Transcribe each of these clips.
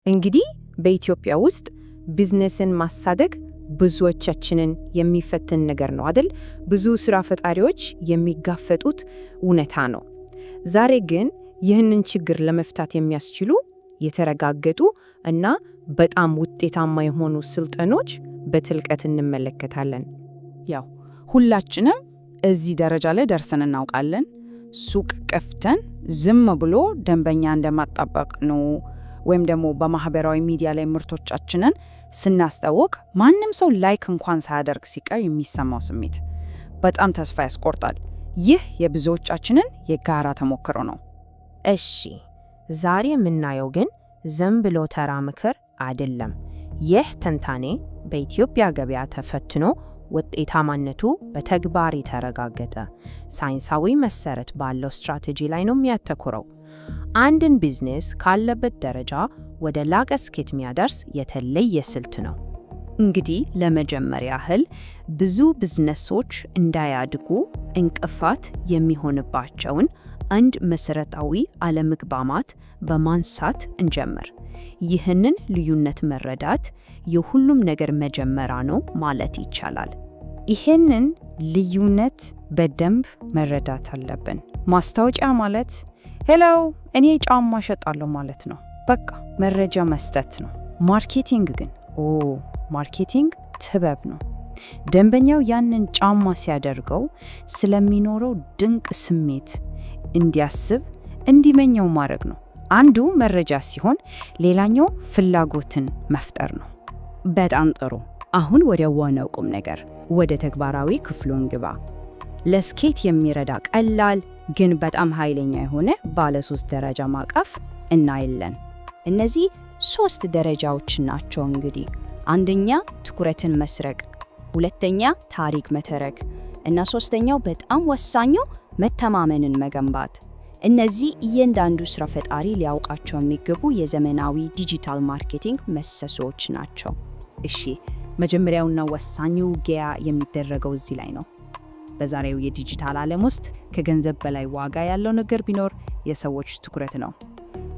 እንግዲህ በኢትዮጵያ ውስጥ ቢዝነስን ማሳደግ ብዙዎቻችንን የሚፈትን ነገር ነው አይደል? ብዙ ስራ ፈጣሪዎች የሚጋፈጡት እውነታ ነው። ዛሬ ግን ይህንን ችግር ለመፍታት የሚያስችሉ የተረጋገጡ እና በጣም ውጤታማ የሆኑ ስልጠኖች በጥልቀት እንመለከታለን። ያው ሁላችንም እዚህ ደረጃ ላይ ደርሰን እናውቃለን። ሱቅ ከፍተን ዝም ብሎ ደንበኛ እንደማጣበቅ ነው። ወይም ደግሞ በማህበራዊ ሚዲያ ላይ ምርቶቻችንን ስናስተዋውቅ ማንም ሰው like እንኳን ሳያደርግ ሲቀር የሚሰማው ስሜት በጣም ተስፋ ያስቆርጣል። ይህ የብዙዎቻችንን የጋራ ተሞክሮ ነው። እሺ፣ ዛሬ የምናየው ግን ዝም ብሎ ተራ ምክር አይደለም። ይህ ትንታኔ በኢትዮጵያ ገበያ ተፈትኖ ውጤታማነቱ በተግባር የተረጋገጠ ሳይንሳዊ መሰረት ባለው ስትራቴጂ ላይ ነው የሚያተኩረው። አንድን ቢዝነስ ካለበት ደረጃ ወደ ላቀ ስኬት የሚያደርስ የተለየ ስልት ነው። እንግዲህ ለመጀመር ያህል ብዙ ቢዝነሶች እንዳያድጉ እንቅፋት የሚሆንባቸውን አንድ መሰረታዊ አለመግባባት በማንሳት እንጀምር። ይህንን ልዩነት መረዳት የሁሉም ነገር መጀመሪያ ነው ማለት ይቻላል። ይህንን ልዩነት በደንብ መረዳት አለብን። ማስታወቂያ ማለት hello እኔ ጫማ እሸጣለሁ ማለት ነው። በቃ መረጃ መስጠት ነው። Marketing ግን marketing ጥበብ ነው። ደንበኛው ያንን ጫማ ሲያደርገው ስለሚኖረው ድንቅ ስሜት እንዲያስብ፣ እንዲመኘው ማድረግ ነው። አንዱ መረጃ ሲሆን፣ ሌላኛው ፍላጎትን መፍጠር ነው። በጣም ጥሩ። አሁን ወደ ዋናው ቁም ነገር፣ ወደ ተግባራዊ ክፍሉ እንግባ። ለስኬት የሚረዳ ቀላል ግን በጣም ኃይለኛ የሆነ ባለ ሶስት ደረጃ ማዕቀፍ እናያለን። እነዚህ ሶስት ደረጃዎች ናቸው እንግዲህ፦ አንደኛ ትኩረትን መስረቅ፣ ሁለተኛ ታሪክ መተረክ እና ሶስተኛው በጣም ወሳኙ መተማመንን መገንባት። እነዚህ እያንዳንዱ ስራ ፈጣሪ ሊያውቃቸው የሚገቡ የዘመናዊ digital marketing ምሰሶዎች ናቸው። እሺ፣ መጀመሪያውና ወሳኙ ውጊያ የሚደረገው እዚህ ላይ ነው። በዛሬው የዲጂታል ዓለም ውስጥ ከገንዘብ በላይ ዋጋ ያለው ነገር ቢኖር የሰዎች ትኩረት ነው።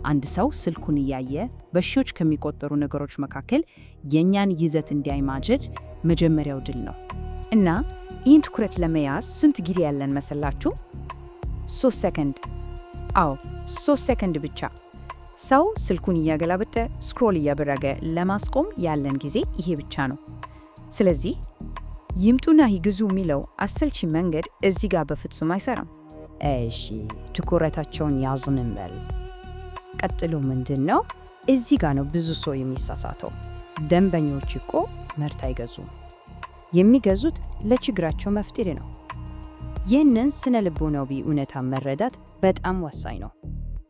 አንድ ሰው ስልኩን እያየ በሺዎች ከሚቆጠሩ ነገሮች መካከል የእኛን ይዘት እንዲያይ ማድረግ መጀመሪያው ድል ነው። እና ይህን ትኩረት ለመያዝ ስንት ጊዜ ያለን መሰላችሁ? 3 ሰከንድ። አዎ፣ 3 ሰከንድ ብቻ። ሰው ስልኩን እያገላበጠ scroll እያደረገ ለማስቆም ያለን ጊዜ ይሄ ብቻ ነው። ስለዚህ ይምጡና ይግዙ የሚለው አሰልቺ መንገድ እዚህ ጋር በፍጹም አይሰራም። እሺ፣ ትኩረታቸውን ያዝን እንበል። ቀጥሎ ምንድን ነው? እዚህ ጋር ነው ብዙ ሰው የሚሳሳተው። ደንበኞች እኮ ምርት አይገዙም። የሚገዙት ለችግራቸው መፍትሄ ነው። ይህንን ስነ ልቦናዊ እውነታ መረዳት በጣም ወሳኝ ነው።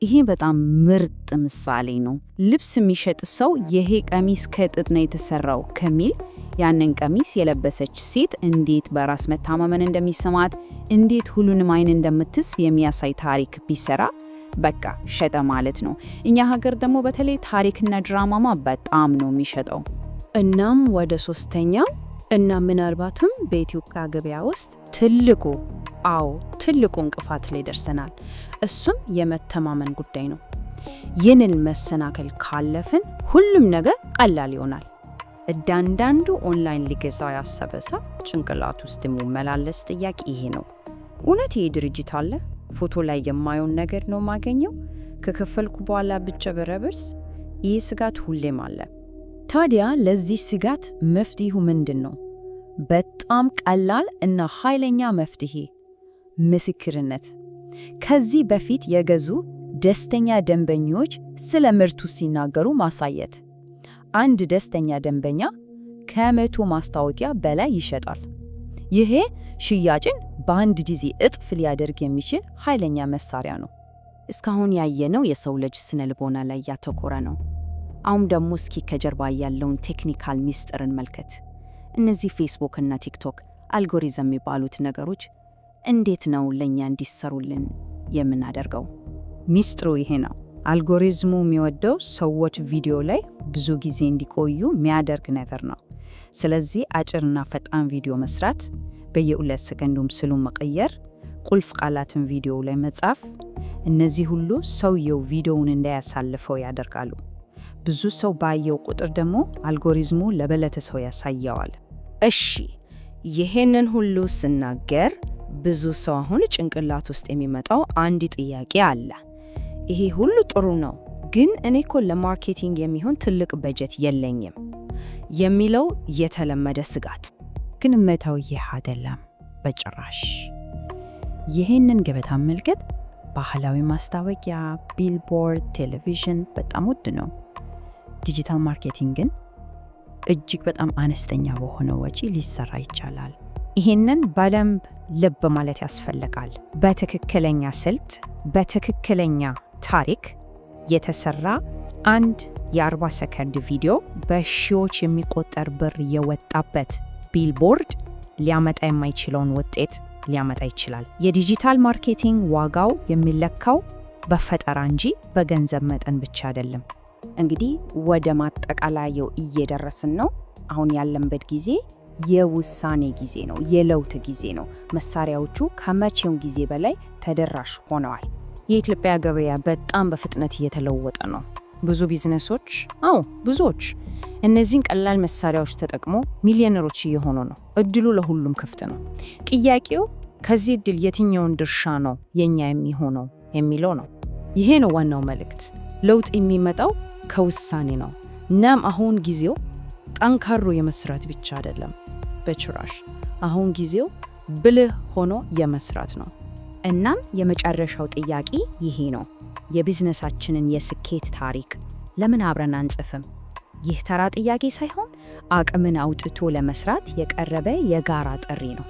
ይሄ በጣም ምርጥ ምሳሌ ነው። ልብስ የሚሸጥ ሰው ይሄ ቀሚስ ከጥጥ ነው የተሰራው ከሚል ያንን ቀሚስ የለበሰች ሴት እንዴት በራስ መተማመን እንደሚሰማት፣ እንዴት ሁሉንም አይን እንደምትስብ የሚያሳይ ታሪክ ቢሰራ በቃ ሸጠ ማለት ነው። እኛ ሀገር ደግሞ በተለይ ታሪክና ድራማማ በጣም ነው የሚሸጠው። እናም ወደ ሶስተኛው እና ምናልባትም በኢትዮጵያ ገበያ ውስጥ ትልቁ፣ አዎ ትልቁ እንቅፋት ላይ ደርሰናል። እሱም የመተማመን ጉዳይ ነው። ይህንን መሰናክል ካለፍን ሁሉም ነገር ቀላል ይሆናል። እያንዳንዱ ኦንላይን ሊገዛ ያሰበ ሰው ጭንቅላት ውስጥ የሚመላለስ ጥያቄ ይሄ ነው። እውነት ይሄ ድርጅት አለ? ፎቶ ላይ የማየውን ነገር ነው ማገኘው? ከከፈልኩ በኋላ ብጭበረበርስ? ይህ ስጋት ሁሌም አለ። ታዲያ ለዚህ ስጋት መፍትሄው ምንድን ነው? በጣም ቀላል እና ኃይለኛ መፍትሄ፣ ምስክርነት። ከዚህ በፊት የገዙ ደስተኛ ደንበኞች ስለ ምርቱ ሲናገሩ ማሳየት። አንድ ደስተኛ ደንበኛ ከ100 ማስታወቂያ በላይ ይሸጣል። ይሄ ሽያጭን በአንድ ጊዜ እጥፍ ሊያደርግ የሚችል ኃይለኛ መሳሪያ ነው። እስካሁን ያየነው የሰው ልጅ ስነ ልቦና ላይ ያተኮረ ነው። አሁን ደግሞ እስኪ ከጀርባ ያለውን technical ሚስጥር እንመልከት። እነዚህ ፌስቡክ እና ቲክቶክ አልጎሪዝም የሚባሉት ነገሮች እንዴት ነው ለእኛ እንዲሰሩልን የምናደርገው? ሚስጥሩ ይሄ ነው። አልጎሪዝሙ የሚወደው ሰዎች ቪዲዮ ላይ ብዙ ጊዜ እንዲቆዩ የሚያደርግ ነገር ነው። ስለዚህ አጭርና ፈጣን ቪዲዮ መስራት፣ በየ2 ሰከንዱ ምስሉን መቀየር፣ ቁልፍ ቃላትን ቪዲዮው ላይ መጻፍ፣ እነዚህ ሁሉ ሰውየው ቪዲዮውን እንዳያሳልፈው ያደርጋሉ። ብዙ ሰው ባየው ቁጥር ደግሞ አልጎሪዝሙ ለበለጠ ሰው ያሳየዋል። እሺ፣ ይሄንን ሁሉ ስናገር ብዙ ሰው አሁን ጭንቅላት ውስጥ የሚመጣው አንድ ጥያቄ አለ። ይሄ ሁሉ ጥሩ ነው፣ ግን እኔ እኮ ለ marketing የሚሆን ትልቅ በጀት የለኝም የሚለው የተለመደ ስጋት። ግን እውነታው ይህ አይደለም በጭራሽ። ይህንን ገበታ መመልከት ባህላዊ ማስታወቂያ፣ ቢልቦርድ፣ ቴሌቪዥን በጣም ውድ ነው። digital marketing ግን እጅግ በጣም አነስተኛ በሆነ ወጪ ሊሰራ ይቻላል። ይህንን በደንብ ልብ ማለት ያስፈልጋል። በትክክለኛ ስልት፣ በትክክለኛ ታሪክ የተሰራ አንድ የ40 ሰከንድ ቪዲዮ በሺዎች የሚቆጠር ብር የወጣበት ቢልቦርድ ሊያመጣ የማይችለውን ውጤት ሊያመጣ ይችላል። የ digital marketing ዋጋው የሚለካው በፈጠራ እንጂ በገንዘብ መጠን ብቻ አይደለም። እንግዲህ ወደ ማጠቃለያው እየደረስን ነው። አሁን ያለንበት ጊዜ የውሳኔ ጊዜ ነው፣ የለውጥ ጊዜ ነው። መሳሪያዎቹ ከመቼውም ጊዜ በላይ ተደራሽ ሆነዋል። የኢትዮጵያ ገበያ በጣም በፍጥነት እየተለወጠ ነው። ብዙ ቢዝነሶች፣ አዎ ብዙዎች፣ እነዚህን ቀላል መሳሪያዎች ተጠቅሞ ሚሊዮነሮች እየሆኑ ነው። እድሉ ለሁሉም ክፍት ነው። ጥያቄው ከዚህ እድል የትኛውን ድርሻ ነው የኛ የሚሆነው የሚለው ነው። ይሄ ነው ዋናው መልእክት። ለውጥ የሚመጣው ከውሳኔ ነው። እናም አሁን ጊዜው ጠንካሮ የመስራት ብቻ አይደለም፣ በጭራሽ። አሁን ጊዜው ብልህ ሆኖ የመስራት ነው። እናም የመጨረሻው ጥያቄ ይሄ ነው። የቢዝነሳችንን የስኬት ታሪክ ለምን አብረን አንጽፍም? ይህ ተራ ጥያቄ ሳይሆን አቅምን አውጥቶ ለመስራት የቀረበ የጋራ ጥሪ ነው።